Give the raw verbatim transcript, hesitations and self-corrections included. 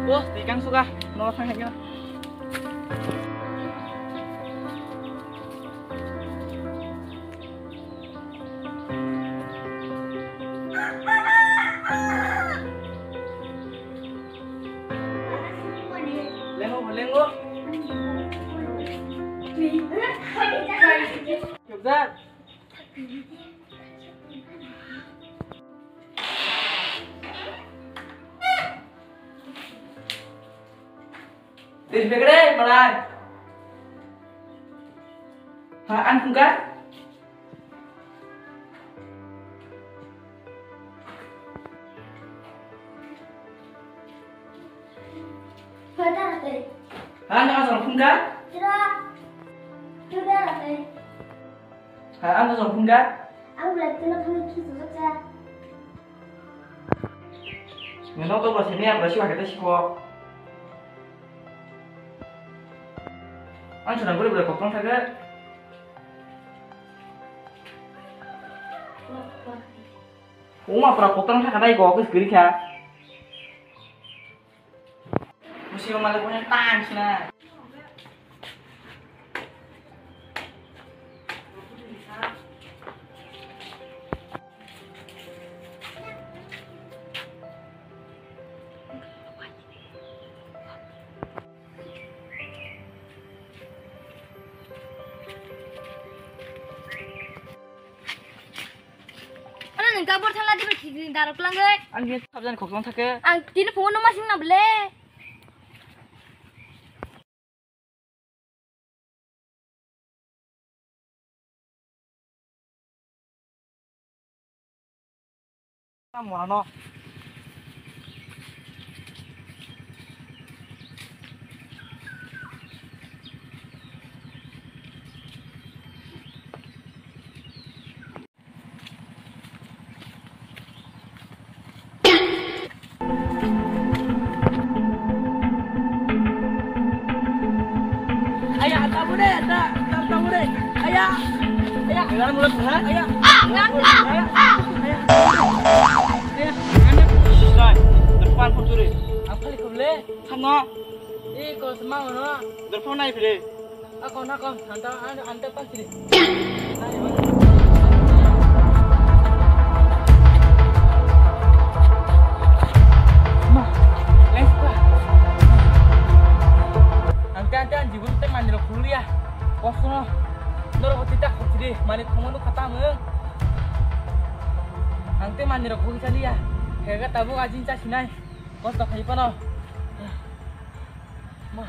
Oh, tikang suka, no thang ya. Lengo, lengo. Yukzak. Tiri pegre, malai. Ha, an phungka? Pada ate. Ha, na asal phungka? Tira. Tira ate. Ha, ano jong phungka? Ang belai tino thangwi khichijak cha. Nino to bo sini apa sih wakita siko. Ang sudah boleh boleh kopong saja. Uma pura kopong saja dai go aku segeri kha. Musi rumah tu punya tang sih nah. Ano nung kabor thala dibe khigni darok langoi. Ang ye sabjani khokjong thake. Ang tini phone no masing na bele. Mano. Aya, tabu de, ta, ta, tabu de. Aya, aya. Aya, mulai, mulai. Aya. Aya, aya. Aya, aya. Aya, aya. Sai, depan pun turi. Apa ni kau le? Sama. Ih, kau semang no. Depan naik pide. Ako na ko, anta, anta, anta pantri. Ma, let's go. Ante, ante, ang jibun te mani rok khuluya. Kosono. Noro boti tak khotri, mani khumanu khatam. Ang te mani rok khuli chaliya. Hega tabuk ajin cha sinai. Kosto khai pano. Ma.